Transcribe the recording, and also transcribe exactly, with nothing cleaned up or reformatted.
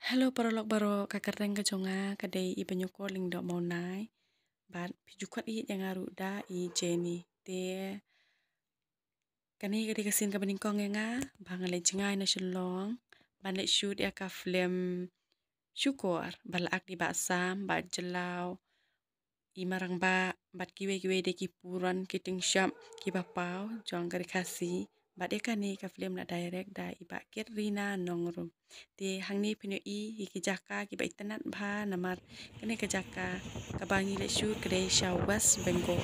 Hello paralok baroh, ka kyrteng ka jong nga ka dei i Banyukor Lyngdoh Mawnai. Bad phi ju kwah ïa nga ruh da i Jenny. Te kane ka dei ka sien kaba nyngkong ïa nga ba nga leit jngai na Shillong ban leit shoot ïa ka film Shukor ba la act da i Bah Sam, Bah Jyllaw, i Marangbah bad kiwei kiwei de ki puron ki tyngshop kiba paw jong ka ri Khasi. Bad ïa kane ka film la direct da i Bah Katrina Nongrum. Te hangne phin ïohi ïa ki jaka kiba itynnad bha namar kane ka jaka kaba ngi leit shoot ka dei sha West Bengal.